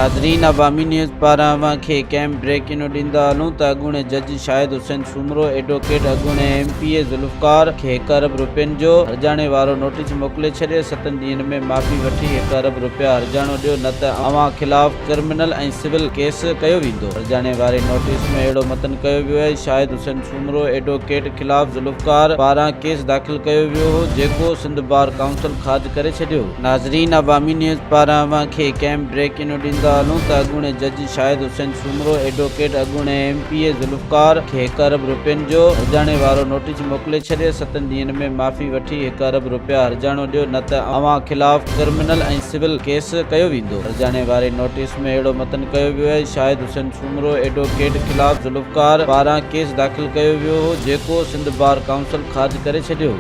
ناظرين عوامي نيوز پاران اوهان کي ڪيم بريڪنگ ڏيندا هلون ته اڳوڻي جج شاهد حسين سومرو ايڊووڪيٽ اڳوڻي ايم پي اي ذوالفقار کي هڪ ارب روپين جو هرجاڻي وارو نوٽيس موڪلي ڇڏي، ستن ڏينهن ۾ معافي وٺي هڪ ارب روپيا هرجاڻو ڏيو نه ته اوهان خلاف ڪرمنل ۽ سول ڪيس ڪيو ويندو. هرجاڻي واري نوٽيس ۾ اهڙو متن ڪيو ويو آهي شاهد حسين سومرو ايڊووڪيٽ خلاف ذوالفقار پاران ڪيس داخل ڪيو ويو هو جيڪو سنڌ بار ڪائونسل خارج ڪري ڇڏيو. ناظرين عوامي نيوز پاران اوهان کي ڪيم بريڪنگ ڏيندا هلون ته اڳوڻي جج شاهد حسين سومرو ايڊووڪيٽ اڳوڻي ايم پي اي ذوالفقار کي هڪ ارب روپين جو هرجاڻي وارو نوٽيس موڪلي ڇڏي، ستن ڏينهن ۾ معافي وٺي هڪ ارب روپيا هرجاڻو ڏيو نه ته اوهان خلاف ڪرمنل ۽ سول ڪيس ڪيو ويندو. هرجاڻي واري نوٽيس ۾ اهڙو متن ڪيو ويو آهي شاهد حسين سومرو ايڊووڪيٽ خلاف ذوالفقار پاران ڪيس داخل ڪيو ويو هو جيڪو سنڌ بار ڪائونسل خارج ڪري ڇڏيو.